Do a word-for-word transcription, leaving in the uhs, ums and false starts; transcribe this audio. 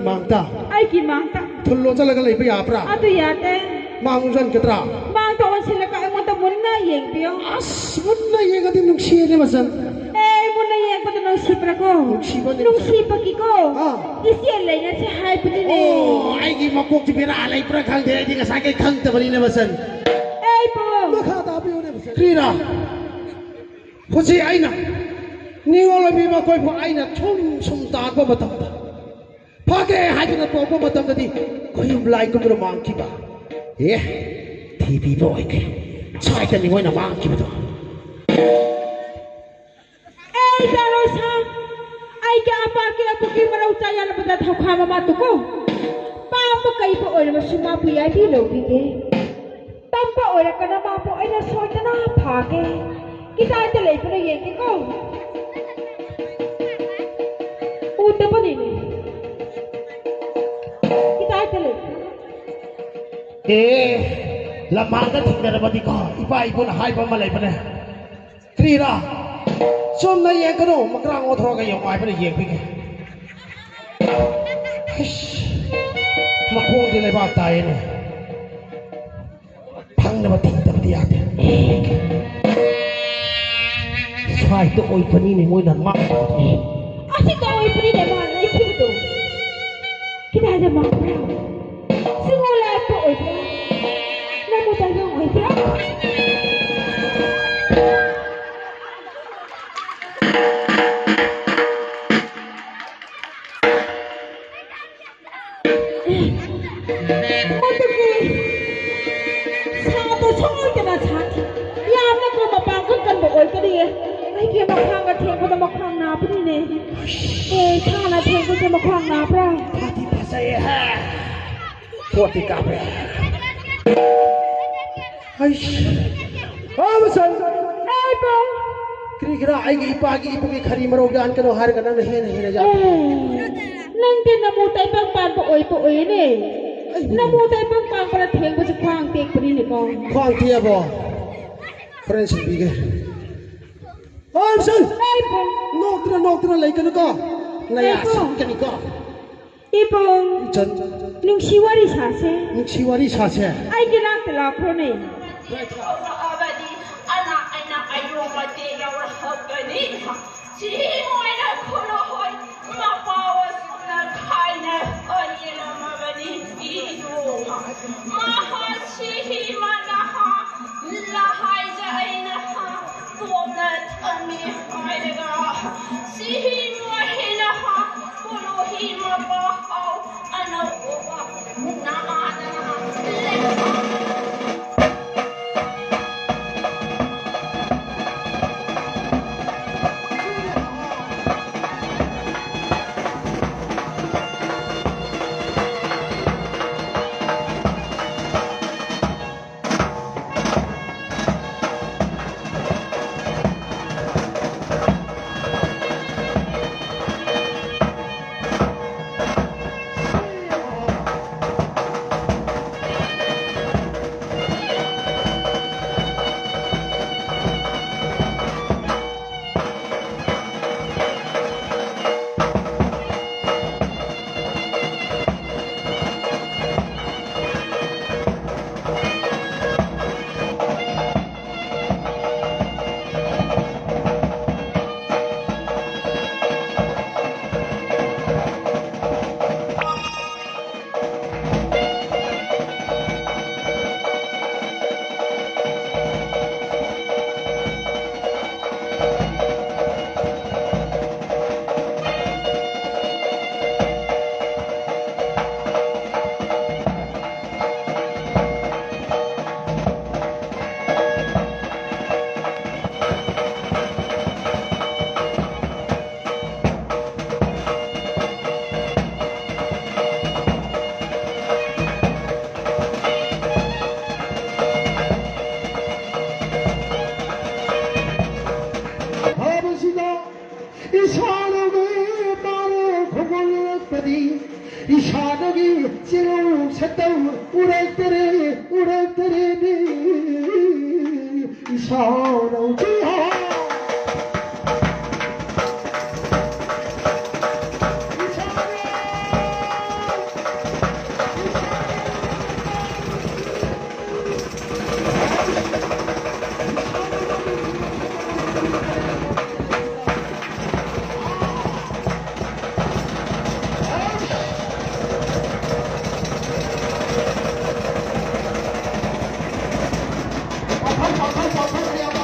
ꯃꯥꯡꯇ ꯑꯩꯒꯤ ꯃꯥꯡꯇ ꯊꯨꯜꯂꯣ ꯆꯠꯂꯒ ꯂꯩꯕ ꯌꯥꯕ꯭ꯔꯥ? ꯑꯗꯨ ꯌꯥꯗꯦ꯫ ꯃꯥꯡ ꯎꯖꯟꯒꯗ꯭ꯔꯥ? ꯃꯥꯡꯗ ꯑꯣꯟꯁꯤꯜꯂꯒ ꯑꯩꯉꯣꯟꯗ ꯃꯨꯟꯅ ꯌꯦꯡꯕꯤꯌꯣ꯫ ꯑꯁ, ꯃꯨꯟꯅ ꯌꯦꯡꯉꯗꯤ ꯅꯨꯡꯁꯤꯌꯦꯅꯦ ꯃꯆꯟ꯫ ꯑꯦ, ꯃꯨꯟꯅ ꯌꯦꯡꯕꯗ ꯅꯨꯡꯁꯤꯕ꯭ꯔꯥꯀꯣ? ꯅꯨꯡꯁꯤꯕꯅꯦ, ꯃꯆꯟ꯫ ꯅꯨꯡꯁꯤꯕꯒꯤꯀꯣ ꯑꯥ꯫ ꯏꯆꯦ ꯂꯩꯅꯁꯦ ꯍꯥꯏꯕꯅꯤꯅꯦ꯫ ꯑꯣ, ꯑꯩꯒꯤ ꯃꯀꯣꯛꯁꯤ ꯕꯦꯔꯥ ꯂꯩꯕ꯭ꯔꯥ ꯈꯪꯗꯦ, ꯑꯩꯗꯤ ꯉꯁꯥꯏꯈꯩ ꯈꯪꯗꯕꯅꯤꯅꯦ ꯃꯆꯟ꯫ ꯑꯦ, ꯏꯕꯨꯡꯉꯣ꯫ ꯃꯈꯥ ꯇꯥꯕꯤꯌꯨꯅꯦ ꯃꯆꯟ꯫ ꯀ꯭ꯔꯤꯔꯥ? ꯍꯧꯖꯤꯛ ꯑꯩꯅ ꯅꯤꯉꯣꯜ ꯑꯣꯏꯕꯤ ꯃꯈꯣꯏꯕꯨ ꯑꯩꯅ ꯁꯨꯝ ꯁꯨꯝ ꯇꯥꯛꯄ ꯃꯇꯝꯗ, ꯐꯥꯒꯦ ꯍꯥꯏꯗꯨꯅ ꯇꯣꯛꯄ ꯃꯇꯝꯗꯗꯤ ꯈꯨꯌꯨꯝ ꯂꯥꯏ ꯀꯨꯝꯗꯨꯅ ꯃꯥꯡꯈꯤꯕ꯫ ꯑꯦ, ꯊꯤꯕꯤꯕ ꯑꯣꯏꯈ꯭ꯔꯦ꯫ ꯁ꯭ꯋꯥꯏꯗꯅꯤ ꯃꯣꯏꯅ ꯃꯥꯡꯈꯤꯕꯗꯣ꯫ ꯑꯦ, ꯆꯥꯔꯣꯏ ꯁꯥ, ꯑꯩꯒꯤ ꯑꯄꯥꯛꯀꯤ ꯑꯄꯨꯛꯀꯤ ꯃꯔꯧ ꯆꯥ ꯌꯥꯅꯕꯗ ꯊꯧꯈꯥ ꯃꯃꯥ ꯇꯨꯀꯣ꯫ ꯄꯥꯝꯕ ꯀꯩꯕꯨ ꯑꯣꯏꯔꯕꯁꯨ ꯃꯥꯕꯨ ꯌꯥꯏꯕꯤ ꯂꯧꯕꯤꯒꯦ꯫ ꯇꯝꯕ ꯑꯣꯏꯔꯛꯀꯅ ꯃꯥꯕꯨ ꯑꯩꯅ ꯁꯣꯏꯗꯅ ꯐꯥꯒꯦ꯫ ꯀꯤꯗꯥꯏꯗ ꯂꯩꯕꯅꯣ ꯌꯦꯡꯒꯦꯀꯣ꯫ ꯎꯗꯕꯅꯤꯅꯦ꯫ ꯀꯤꯗꯥꯏꯗ ꯂꯩꯕꯅꯣ? ꯑꯦ, ꯂꯝꯍꯥꯡꯗ ꯊꯦꯡꯅꯔꯕꯗꯤꯀꯣ, ꯏꯄꯥ ꯏꯄꯨꯅ ꯍꯥꯏꯕ ꯑꯃ ꯂꯩꯕꯅꯦ꯫ ꯀ꯭ꯔꯤꯔꯥ? ꯆꯨꯝꯅ ꯌꯦꯡꯒꯅꯨ, ꯃꯀ꯭ꯔꯥꯡ ꯑꯣꯟꯊꯣꯔꯛꯑꯒ ꯌꯦꯡꯉꯣ ꯍꯥꯏꯕꯅ ꯌꯦꯡꯕꯤꯒꯦ꯫ ꯏꯁ, ꯃꯈꯣꯡꯗꯤ ꯂꯩꯕꯥꯛ ꯇꯥꯏꯌꯦꯅꯦ꯫ ꯐꯪꯅꯕ ꯊꯤꯗꯕꯗꯤ ꯌꯥꯗꯦ꯫ ꯁ꯭ꯋꯥꯏꯗ ꯑꯣꯏꯕꯅꯤꯅꯦ ꯃꯣꯏꯅ ꯃꯥꯡꯕꯗꯣ꯫ ꯑꯁꯤꯗ ꯑꯣꯏꯕꯅꯤꯅꯦ ꯃꯥ ꯂꯩꯈꯤꯕꯗꯣ꯫ ꯀꯗꯥꯏꯗ ꯃꯥꯡꯕ꯭ꯔꯥ? ꯁꯤꯡꯉꯣ ꯂꯥꯏꯠꯇ ꯑꯣꯏꯕ꯭ꯔꯥ? ꯅꯪꯕꯨ ꯇꯥꯏꯕꯪ ꯑꯣꯏꯕ꯭ꯔꯥ? ꯃꯗꯨꯒꯤ ꯁꯥꯗꯣ ꯁꯣꯏꯗꯅ ꯁꯥꯈꯤ꯫ ꯌꯥꯝꯅ ꯀꯣ ꯃꯄꯥꯡꯒꯜ ꯀꯟꯕ ꯑꯣꯏꯒꯅꯤꯌꯦ꯫ ꯑꯩꯒꯤ ꯃꯈ꯭ꯋꯥꯡꯒ ꯊꯦꯡꯕꯗ ꯃꯈ꯭ꯋꯥꯡ ꯅꯥꯕꯅꯤꯅꯦ꯫ ꯑꯦ, ꯁꯥꯅ ꯊꯦꯡꯕꯁꯦ ꯃꯈ꯭ꯋꯥꯡ ꯅꯥꯕ꯭ꯔꯥ? ꯐꯗꯤ ꯐꯖꯩꯌꯦ ꯍꯦ꯫ ꯄꯣꯠꯇꯤ ꯀꯥꯞꯄꯦ꯫ ꯑꯩꯁ꯫ ꯑꯥ, ꯃꯆꯟ꯫ ꯑꯩꯕꯣ꯫ ꯀꯔꯤꯒꯤꯔꯥ ꯑꯩꯒꯤ ꯏꯄꯥꯒꯤ ꯏꯄꯨꯒꯤ ꯈꯔꯤ ꯃꯔꯧ ꯌꯥꯟꯒꯅꯨ ꯍꯥꯏꯔꯒ ꯅꯪꯅ ꯍꯦꯟꯅ ꯍꯦꯟꯅ ꯌꯥꯟ-? ꯑꯦ, ꯅꯪꯗꯤ ꯅꯃꯨ ꯇꯥꯏꯕꯪ ꯄꯥꯟꯕ ꯑꯣꯏꯕ ꯑꯣꯏꯌꯦꯅꯦ꯫ ꯑꯩꯕꯨ꯫ ꯅꯃꯨ ꯇꯥꯏꯕꯪ ꯄꯥꯟꯕꯅ ꯊꯦꯡꯕꯁꯦ ꯈ꯭ꯋꯥꯡ ꯇꯦꯛꯄꯅꯤꯅꯦꯀꯣ꯫ ꯈ꯭ꯋꯥꯡ ꯇꯦꯛꯑꯕꯣ? ꯍꯣꯔꯦꯟ ꯁꯤꯟꯕꯤꯒꯦ꯫ ꯑꯥ, ꯃꯆꯟ꯫ ꯑꯩꯕꯣ꯫ ꯅꯣꯛꯇꯅ ꯅꯣꯛꯇꯅ ꯂꯩꯒꯅꯨꯀꯣ꯫ ꯅꯌꯥ ꯑꯩꯕꯣ꯫ ꯁꯠꯀꯅꯤꯀꯣ꯫ ꯏꯕꯨꯡ, ꯏꯆꯟ, ꯅꯨꯡꯁꯤ ꯋꯥꯔꯤ ꯁꯥꯁꯦ꯫ ꯅꯨꯡꯁꯤ ꯋꯥꯔꯤ ꯁꯥꯁꯦ꯫ ꯑꯩꯒꯤ ꯅꯥꯛꯇ ꯂꯥꯛꯈ꯭ꯔꯣꯅꯦ꯫ ꯊꯣꯛꯂꯛꯑꯕꯗꯤ ꯑꯅꯥ ꯑꯩꯅ ꯑꯌꯣ ꯃꯇꯦꯛ ꯌꯥꯎꯔꯛꯀꯅꯤ꯫ ꯁꯤ ꯃꯣꯏꯅ ꯈꯨꯂꯣ ꯍꯣꯏ ꯃꯄꯥ ꯑꯣꯏꯁꯨꯅ ꯊꯥꯏꯅ ꯑꯣꯏꯔꯝꯃꯕꯅꯤ꯫ ꯏꯗꯣ ꯃꯍꯥꯛ ꯁꯤꯍꯤ ꯃꯅꯥꯍ ꯂꯍꯥꯏꯖ ꯑꯩꯅ ꯇꯣꯞꯅ ꯊꯝꯃꯤ ꯍꯥꯏꯔꯒ ꯁꯤꯍꯤ ꯃꯣꯏꯅ ꯀꯣꯂꯣꯍꯤ ꯃꯄꯥ ꯍꯥꯎ ꯑꯅꯧꯕ ꯅꯍꯥꯗꯅ ꯂꯩ꯫ ꯍꯥꯏꯕꯁꯤꯗ ꯏꯁꯥꯅꯒꯤ ꯃꯥꯔꯦ ꯈꯨꯒꯣꯜꯂꯛꯄꯗꯤ ꯏꯁꯥꯅꯒꯤ ꯆꯦꯔꯧ ꯁꯛꯇꯧ ꯎꯔꯛꯇꯔꯦ, ꯎꯔꯛꯇꯔꯦꯅꯦ꯫ ꯏꯁꯥꯅ ꯎꯖꯩ ꯍꯥ꯫ ꯏꯁꯥꯅ ꯋꯥꯈꯜ ꯆꯥꯎꯊꯣꯛꯄ ꯌꯥꯝ